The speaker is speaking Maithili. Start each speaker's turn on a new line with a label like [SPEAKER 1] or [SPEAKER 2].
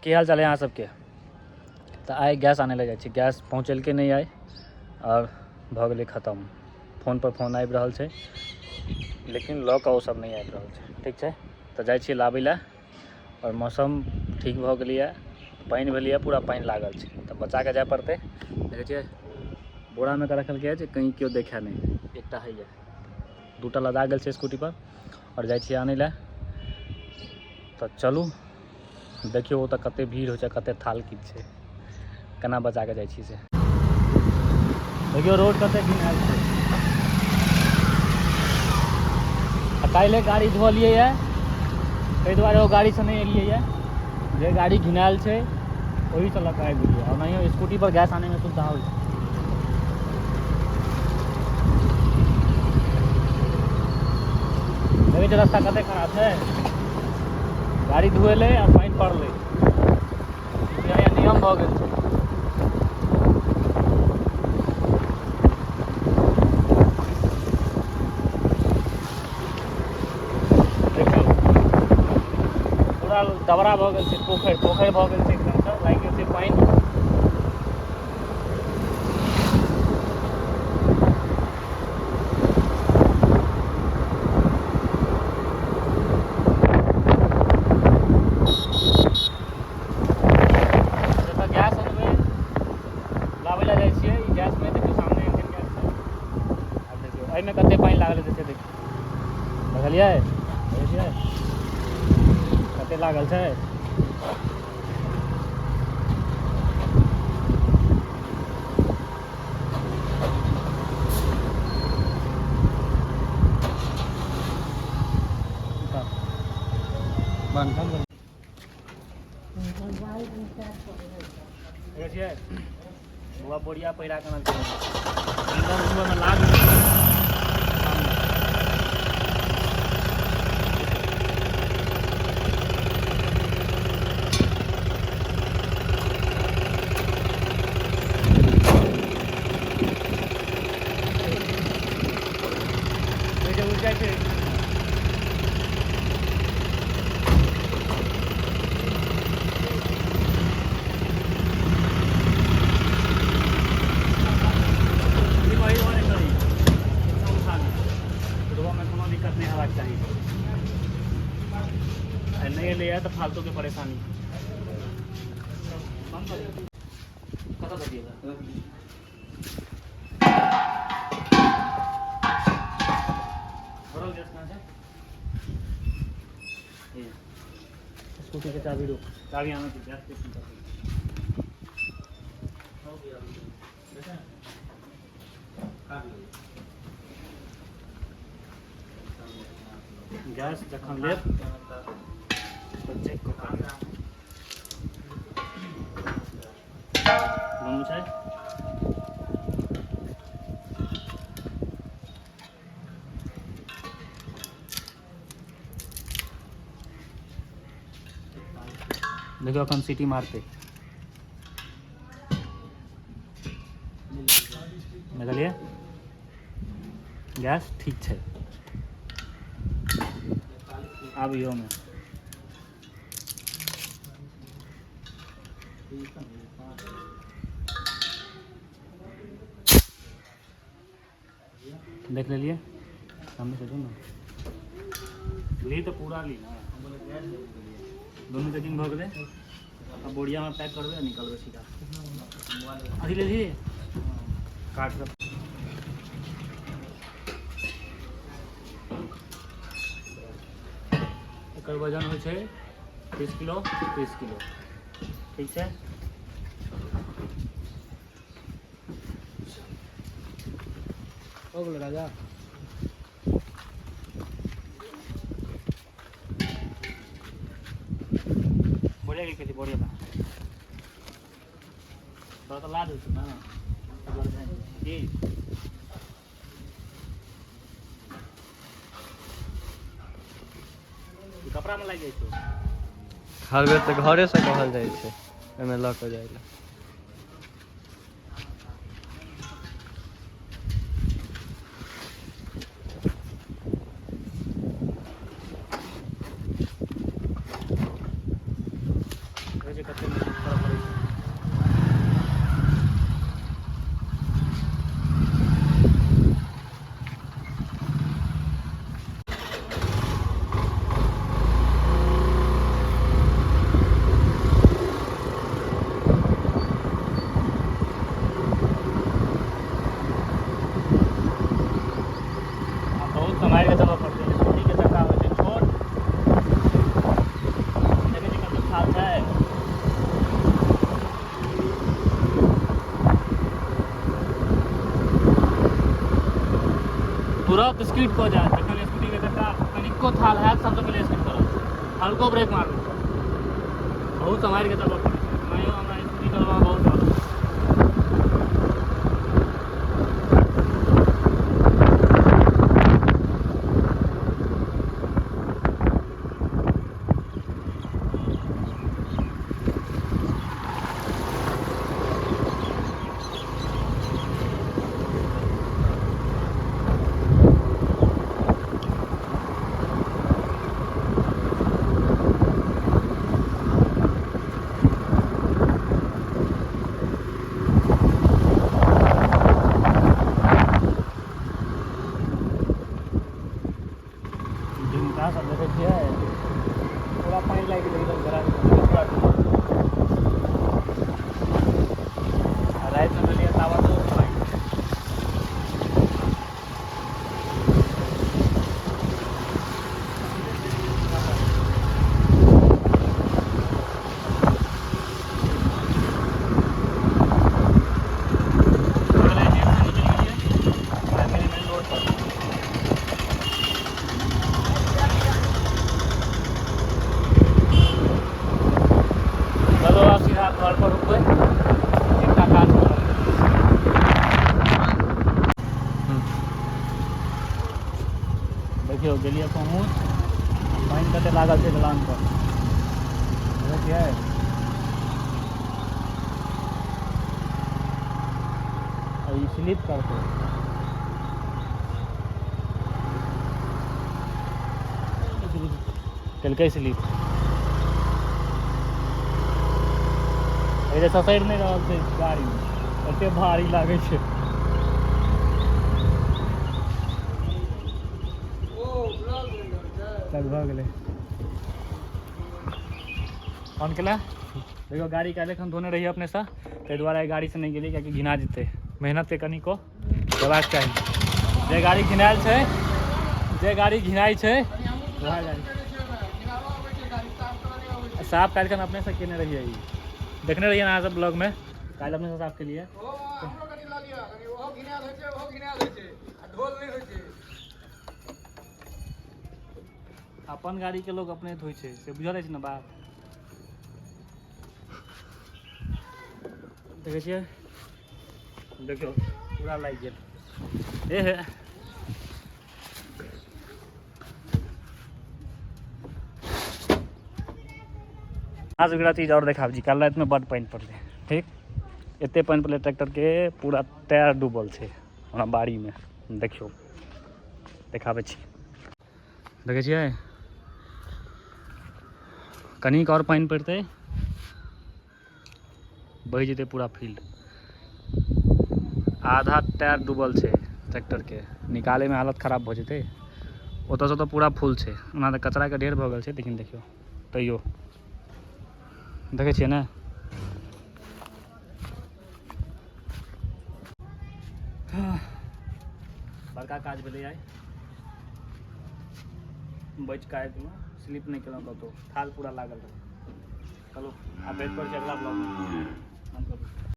[SPEAKER 1] की हाल चाल है अहाँ सबके। तऽ आइ गैस आनै लए जाइ छी। गैस पहुँचेलकै नहि आइ आओर भऽ गेलै खतम। फोनपर फोन आबि रहल छै लेकिन लऽ कऽ ओसब नहि आबि रहल छै। ठीक छै, तऽ जाइ छियै लाबै लए। आओर मौसम ठीक भऽ गेलैए, पानि भेलैए, पूरा पानि लागल छै, तऽ बचाकऽ जाय पड़तै। देखै छियै बोरामे कऽ रखलकै जे कहीँ केओ देखै नहि। एकटा होइए, दूटा लदा गेल छै स्कूटीपर आओर जाइ छियै आनै लए। तऽ चलू देखियौ ओतऽ कते भीड़ होइ छै, कते थाल कीच छै, केना बचा कऽ जाइ छी से। देखियौ रोड कते घिनायल छै। आ काल्हि गाड़ी धोलियै यऽ, ताहि दुआरे ओ गाड़ीसँ नहि एलियै यऽ, जे गाड़ी घिनायल छै ओहीसँ लऽ कऽ आबि गेलियै। ओनाहियो स्कूटीपर गैस आनैमे सुविधा होइ छै। देखै छियै रास्ता कते खराब छै। गाड़ी धुएलै आ पानि पड़लै, नियम भऽ गेल छै। देखियौ पूरा डबरा भऽ गेल छै, पोखरि पोखरि भऽ गेल छै एकदमसँ, लागि गेल छै पानि। जतऽ गैस अनबै लाबै लए जाइ छियै, ई गैसमे देखियौ सामने इंडियन गैस छै। आब देखियौ एहिमे कते पानि लागल हेतै से देखियौ। देखलियै? देखै छियै कते लागल छै? बंद कर। देखै छियै बौआ बोरिया पहिरा कऽ आनलकै। अन्दर लाग जाइ छै। में कोनो दिक्कत नहीं होबाक चाही। नहीं एलैए तऽ फालतू के परेशानी। कतऽ दऽ दियै? भरल गैस कहाँ छै? स्कूटी के चाबी रुक, चाबी आना थी गैस स्टेशन पर। गैस जखन लेब तऽ चेक कऽ कऽ दुनू छै। देखियौ अखन सीटी मारतै। देखलियै गैस ठीक छै। आब इहोमे देख लेलियै। सामने से ने ली तऽ पूरा ली ना। दुनू चेकिंग भऽ गेलै। आब बोरियामे पैक करबै आ निकलबै सीधा। अथी लेलही काट सब। एकर वजन होइ छै 30 किलो, 30 किलो। ठीक छै, हो गेलै राजा। बोरिया के कहै छै? बोरिया तोरा तऽ लाज होइ छौ ने की? ई कपड़ामे लागि जाइ छौ।
[SPEAKER 2] हर बेर तऽ घरेसँ कहल जाइ छै एहिमे लऽ कऽ जाइ लए।
[SPEAKER 1] देखै छियै कते मेहनत करऽ पड़ै छै। आ बहुत सम्हारि कऽ चलऽ पड़तै। स्कूटीके चक्का होइ छै छोट, देखै छियै कतेक थाल छै। तुरंत स्किड कऽ जायत जखन स्कूटीके चक्का कनिको थाल हैत, सबसँ पहिले स्किड करत, हल्को ब्रेक मारबै। बहुत सम्हारि कऽ चलबऽ पड़ै छै। ओनाहियो हमरा स्कूटी चलबऽमे बहुत डर। झुमका सब देखै छियै, पूरा पानि लागि गेलै एकदम, गरा पूरा डूबल। आ रातिमे भेलैए ताबड़तोड़ पानि। भऽ गेलै, जेबसँ निकलि गेलियै, आबि गेलियै मेन रोड पर। चलो, आब सीधा घर पर रुकबै, एकटा काज करब। देखियौ, गेलियै पहुँच, पानि कते लागल छै दलान पर, देखै छियै? आ ई स्लिप करतै, केलकै स्लिप। एहि ससरि नहि रहल छै गाड़ी, एते भारी लागै छै। चल, भऽ गेलै। ऑन केला। देखियौ, गाड़ी काल्हि एखन धोने रहियै अपनेसँ, ताहि दुआरे आइ गाड़ीसँ नहि गेलियै, कियाकि घिना जेतै। मेहनतके कनिको देबाक चाही। जे गाड़ी घिनायल छै, जे गाड़ी घिनाइ छै, वएह गाड़ी साफ काल्हिखन अपनेसँ केने रहियै। ई देखने रहियै अहाँ सब ब्लॉगमे, काल्हि अपनेसँ साफ केलियै।
[SPEAKER 3] हमरो कनि लऽ लिअ कनि, ओहो घिनायल होइ छै, ओहो घिनायल होइ छै आ ढोल नहि होइ छै।
[SPEAKER 1] अपन गाड़ीके लोक अपने धोइ छै, से बुझल अछि ने बात? देखै छियै, देखियौ, पूरा लागि गेल। हे हे, आज एकटा चीज आओर देखाब छी। काल्हि रातिमे बड्ड पानि पड़लै, ठीक? एते पानि पड़लै, ट्रैक्टरके पूरा टायर डूबल छै हमरा बाड़ीमे। देखियौ, देखाबै छी। देखै छियै, कनिक आओर पानि पड़तै, बहि जेतै पूरा फील्ड। आधा टायर डूबल छै ट्रैक्टरके, निकालैमे हालत खराब भऽ जेतै। ओतऽसँ तऽ पूरा फुल छै, ओना तऽ कचराके ढेर भऽ गेल छै, लेकिन देखियौ, तैयो देखै छियै ने? बड़का काज भेलै आइ, बचि कऽ आबि गेलहुँ, स्लिप नहि केलहुँ कतहु, थाल पूरा लागल रहै। चलू, आब भेट करै छी अगला ब्लॉगमे। बंद करू।